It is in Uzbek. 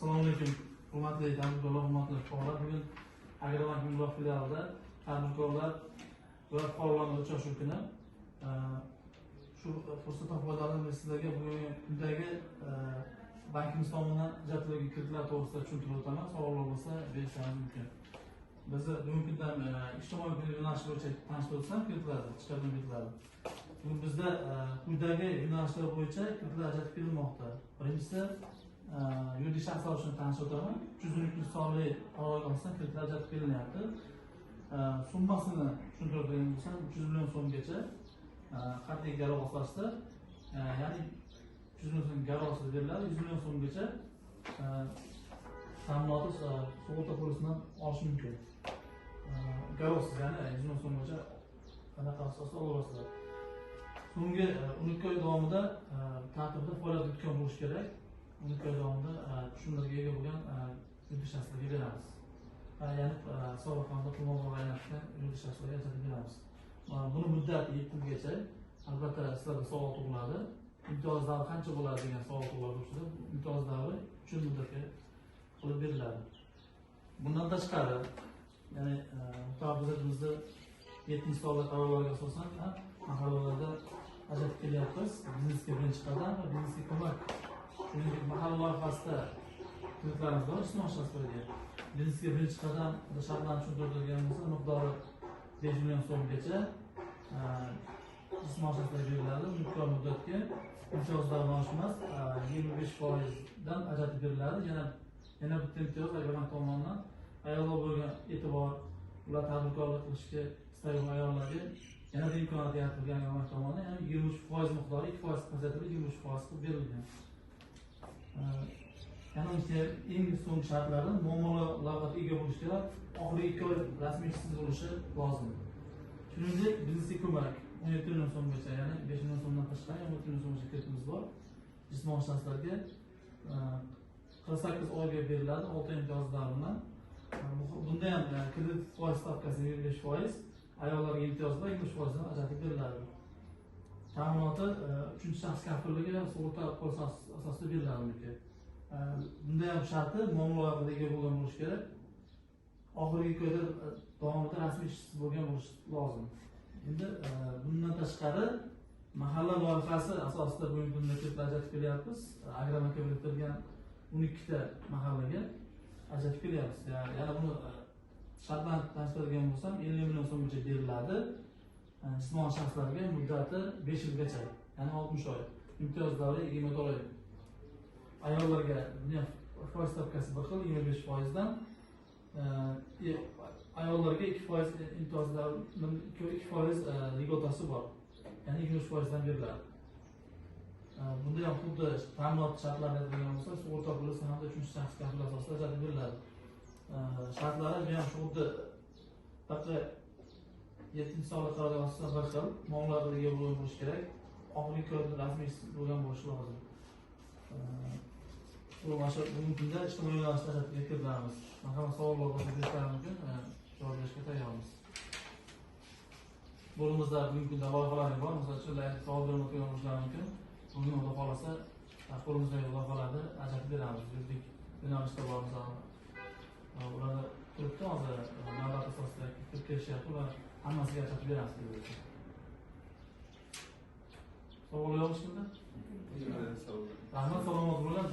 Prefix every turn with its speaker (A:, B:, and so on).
A: Assalomu alaykum, hurmatli tadbirkorlar, hurmatli fuqarolar. Bugun Agrobank Mingbuloq filialida tadbirkorlar va fuqarolarning uchrashuv kuni. Shu fursatdan foydalanib sizlarga bugungi kundagi bankimiz tomonidan ajratilgan kreditlar to'g'risida tushuntirib o'taman. Savollar bo'lsa berishingiz mumkin. Bizni bugungi kundan ijtimoiy yo'nalish bo'yicha tanishtirib o'tsam, kreditlarni, chiqarilgan kreditlarni. Bugun bizda quyidagi yo'nalishlar bo'yicha kreditlar ajratib kelinmoqda. Birinchisi, yuridik shaxslar uchun tanishib o'taman. 312 sonli qarorga asosida kreditlar ajratib kelinyapti. Summasini tushuntirib o'tadigan bo'lsam, 300 million so'mgacha qat'iy garov asosida, ya'ni 300 million so'm garov asosida beriladi, 100 million so'mgacha ta'minoti sug'urta polisidan olish mumkin. Garovsiz, ya'ni 100 million so'mgacha qanaqa asosda olaverasizlar. So'nggi 12 oy davomida tartibda faoliyat yuritgan bo'lishi kerak. 12 oy davomida tushumlarga ega bo'lgan yuridik shaxslarga beramiz. Ya'ni hisob raqamida pul mablag'i aylantirgan yuridik shaxslarga ajratib beramiz. Buni muddati 7 yilgacha. Albatta sizlarda savol tug'iladi. Imtiyoz davri qancha bo'ladi degan savol tug'iladi. Imtiyoz davri 3 yil muddatga qilib beriladi. Bundan tashqari, ya'ni muhtaram prezidentimizni 7-sonli qarorlariga asosan mahallalarda ajratib kelyapmiz. Biznesga birinchi qadam va biznesga ko'mak. Shuningdek, mahalla loyihasida kreditlarimiz bor, ijtimoiy shaxslarga. Biznesga birinchi qadam shartlarni tushuntiradigan bo'lsa, miqdori 5 million so'mgacha ijtimoiy shaxslarga beriladi. Muddat muddatga imtiyoz davri oshmas, 25%dan ajratib beriladi. Yana bitta imtiyoz Agrobank tomonidan ayollar bo'lgan e'tibor, ular tadbirkorlik qilishga istagan ayollarga yana bir imkoniyat yaratilgan Agrobank tomonidan, ya'ni 23% miqdori 2% pasaytirilib 23% qilib berilgan. Yana eng so'nggi shartlari muammolarga ega bo'lish kerak, oxirgi 2 oy rasmiy ishsiz bo'lishi lozim. Shuningdek, biznesga ko'mak 17 million so'mgacha, ya'ni 5 million so'mdan tashqari 17 million so'mgacha kreditimiz bor. Jismoniy shaxslarga 48 oyga beriladi, 6 imtiyoz davridan. Bunda ham kredit foiz stavkasi 25%, ayollarga imtiyozlar 23%dan ajratib beriladi. Ta'minoti 3-shaxs kafilligi va sug'urta polisi asosida beriladi uniki. Bunda ham sharti muammolarga ega bo'lgan bo'lishi kerak. Oxirgi 2 oyda davomida rasmiy ishsiz bo'lgan bo'lishi lozim. Endi bundan tashqari mahalla loyihasi asosida bugungi kunda kreditlar ajratib kelyapmiz. Agrobankka biriktirilgan 12 ta mahallaga ajratib kelyapmiz. Yana buni shartlarni tanishtiradigan bo'lsam, 50 million so'mgacha beriladi. Jismoniy shaxslarga muddati 5 yilgacha, ya'ni 60 oy. Imtiyoz davri 24 oy. Ayollarga foiz stavkasi bir xil 25%dan, ayollarga 2% imtiyozlar, 2% lьготasi bor. Ya'ni 23%dan beriladi. Bunda ham xuddi ta'minot shartlari aytilgan bo'lsa, sug'urta polisi hamda 3-shaxs kafili asosida ajratib beriladi. Shartlari bu ham xuddi faqat 7-sonli qarorga asosida bir xil muammolarga ega bo'lgan bo'lishi kerak. Oxirgi 2 oyda rasmiy bo'lgan bo'lishi lozim. Bu mana shu bugungi kunda ijtimoiy yo'nalishda ajratib kreditlarimiz. Marhamat, savollar bo'lsa berishlari mumkin, javob berishga tayyormiz. Bo'limimizda bugungi kunda loyihalar bor. Misol uchun, savol berayotgan bo'lishlari mumkin. Bugun Xudo xohlasa qo'limizdagi loyihalarni ajratib beramiz. Yuridik yo'nalishda bor, masalan, ular turibdi hozir navbat asosida kirib kelishyapti, ular hammasiga ajratib beramiz. Savol yo'q hech kimda? Rahmat, salomat bo'linglar.